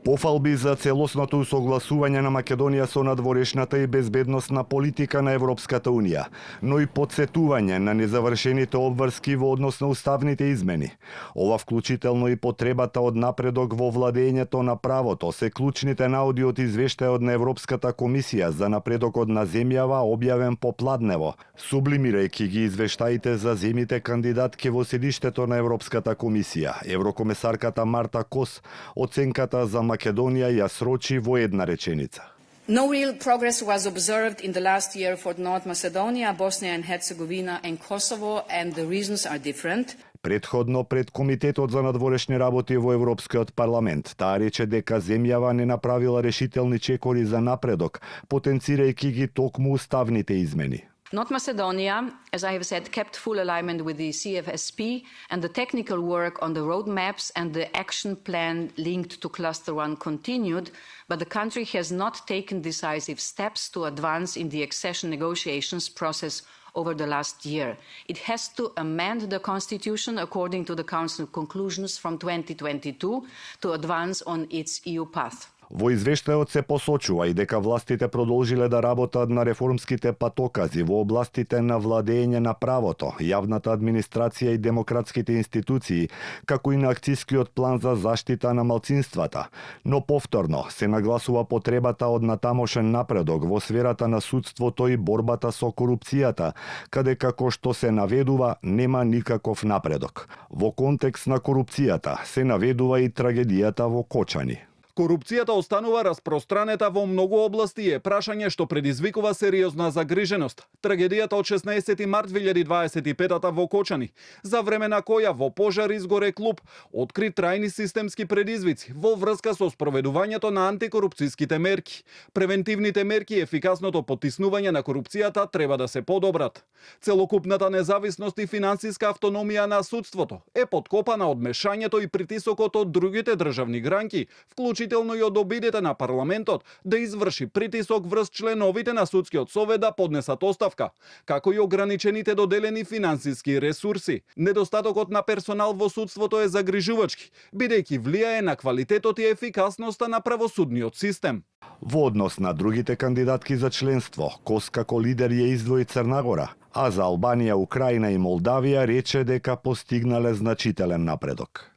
Пофалби за целосното усогласување на Македонија со надворешната и безбедносна политика на Европската Унија, но и подсетување на незавршените обврски во однос на уставните измени. Ова вклучително и потребата од напредок во владењето на правото се клучните наоди од извештајот на Европската комисија за напредокот на земјава објавен попладнево, сублимирајќи ги извештаите за земите кандидатки во седиштето на Европската комисија. Еврокомесарката Марта Кос оценката за Македонија ја срочи во една реченица. No real progress was observed in the last year for North Macedonia, Bosnia and Herzegovina and Kosovo, and the reasons are different. Предходно пред Комитетот за надворешни работи во Европскиот парламент, таа рече дека земјава не направила решителни чекори за напредок, потенцирајќи ги токму уставните измени. North Macedonia, as I have said, kept full alignment with the CFSP, and the technical work on the roadmaps and the action plan linked to Cluster 1 continued, but the country has not taken decisive steps to advance in the accession negotiations process over the last year. It has to amend the constitution according to the Council conclusions from 2022 to advance on its EU path. Во извештајот се посочува и дека властите продолжиле да работат на реформските патокази во областите на владење на правото, јавната администрација и демократските институции, како и на акцискиот план за заштита на малцинствата. Но повторно се нагласува потребата од натамошен напредок во сферата на судството и борбата со корупцијата, каде како што се наведува нема никаков напредок. Во контекст на корупцијата се наведува и трагедијата во Кочани. Корупцијата останува распространета во многу области и е прашање што предизвикува сериозна загриженост. Трагедијата од 16 март 2025 во Кочани, за време на која во пожар изгоре клуб, откри трајни системски предизвици во врска со спроведувањето на антикорупцијските мерки. Превентивните мерки и ефикасното потиснување на корупцијата треба да се подобрат. Целокупната независност и финансиска автономија на судството е подкопана од мешањето и притисокот од другите државни гранки, вклучително и од обидите на парламентот да изврши притисок врз членовите на судскиот совет да поднесат оставка, како и ограничените доделени финансиски ресурси. Недостатокот на персонал во судството е загрижувачки, бидејќи влијае на квалитетот и ефикасноста на правосудниот систем. Во однос на другите кандидатки за членство, Кос како лидер ја издвои Црна Гора, а за Албанија, Украина и Молдавија рече дека постигнале значителен напредок.